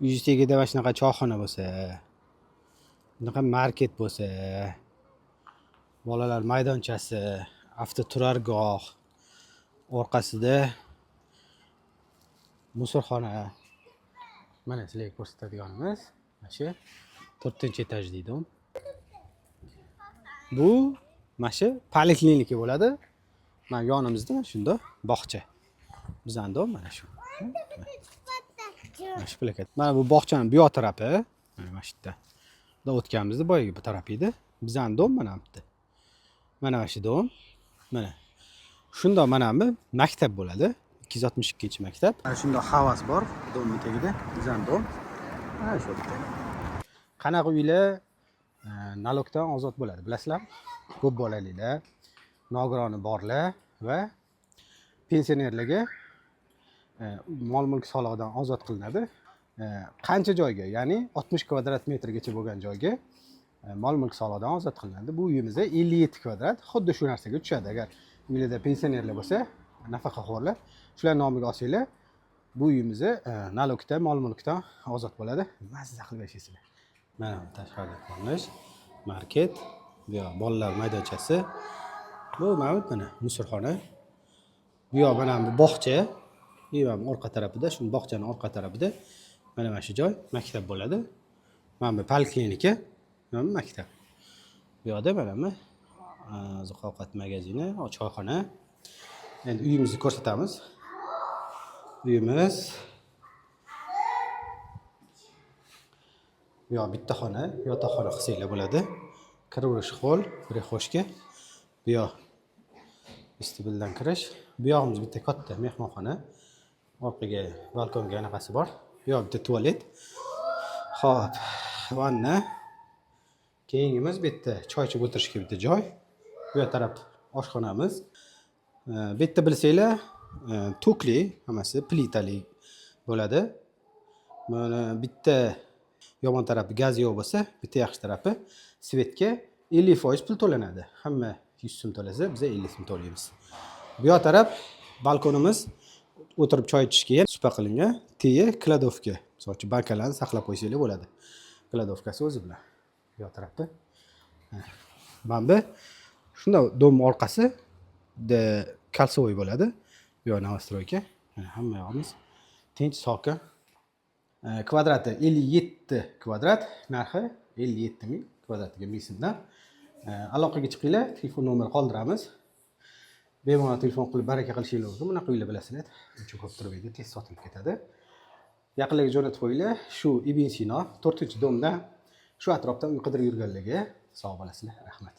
Uyingiz tagida mana shunaqa choyxona bo'lsa, bunaqa market bo'lsa, bolalar maydonchasi, avtoturargoh, orqasida musorxona. Mana sizlarga ko'rsatadiganimiz mana shu 4 etaj deydi. Bu mana shu poliklinika bo'ladi. Mana yonimizda mana shunda bog'cha. Bizani дом mana shu. Mana shu plakat. Mana bu bog'chani bu yoq tarafi, mana shu yerda. Bundan o'tganimizda boyagi bu taraf edi. Bizani дом mana bu yerda. Mana shu дом. Mana. Shundoq mana bu maktab bo'ladi. 262-maktab. Mana shundoq havas bor дом ni tagida. Bizani дом. Mana shu yerda. Qanaqa uylar налог dan ozod bo'ladi, bilasizlarmi? Ko'p bolalilar, nogironi borlar va pensionerlarga mol mulk solig'idan ozod qilinadi. Qancha joyga, ya'ni 60 kvadrat metrgacha bo'lgan joyga mol mulk solig'idan ozod qilinadi. Bu uyimizda 57 kvadrat, xuddi shu narsaga tushadi. Agar uylarda pensionerlar bo'lsa, nafaqaxo'rlar, shular nomiga olsanglar, bu uyimizni налог da, mol mulkdan ozod bo'ladi. Mazza qilib yashaysizlar. Mana bu tashqarida ko'rinish, market, bu yoq bolalar maydonchasi. Bu mana bu mana musorxona. Bu yoq mana bu bog'cha. И mana bu orqa tarafida, shu bog'chani orqa tarafida mana shu joy maktab bo'ladi. Mana bu poliklinika, mana bu maktab. Bu yoqda mana bu oziq ovqat magazini, choyxona. Endi uyimizni ko'rsatamiz. Uyimiz bu yoq bitta xona, yotoqxona qilsanglar bo'ladi. Kiraverish hol, прихожка. Bu yoq vestibuldan kirish. Bu yog'imiz bitta katta mehmonxona. Orqaga balkonga anaqasi bor. Bu yoq bitta tualet. Xo'p, vanna. Keyingimiz bu yerda choy ichib o'tirishga bitta joy. Bu yoq taraf oshxonamiz. Bu yerda bilsanglar, tokli, hammasi plitali bo'ladi. Mana bitta yomon tarafi gaz yo'q bo'lsa, bitta yaxshi tarafi свет ga 50% pul to'lanadi. Hamma 100 so'm to'lasa, biz 50 so'm to'laymiz. Bu yoq taraf balkonimiz, o'tirib choy ichishga supa qilingan. Tegi кладовка. Misol uchun bankalarni saqlab qo'ysanglar bo'ladi. Кладовка si o'zi bilan. Bu yoq tarafda. Mana bu shundoq дом orqasi de кольцевой bo'ladi. Bu yoq новостройка. Mana hamma yog'imiz tinch, sokin. Kvadrati 57 kvadrat, narxi 57 ming kvadratiga 1000 so'mdan. Aloqaga chiqinglar, telefon nomeri qoldiramiz. Bemalol telefon qilib baraka qilishinglar mumkin. Bunaqa uylar bilasizlar, uncha ko'p turmaydi, tez sotilib ketadi. Yaqinlarga jo'natib qo'yinglar. Shu Ibn Sino 4-дом dan, shu atrofdan uy qidirib yurganlarga sog' bo'lasizlar. Rahmat.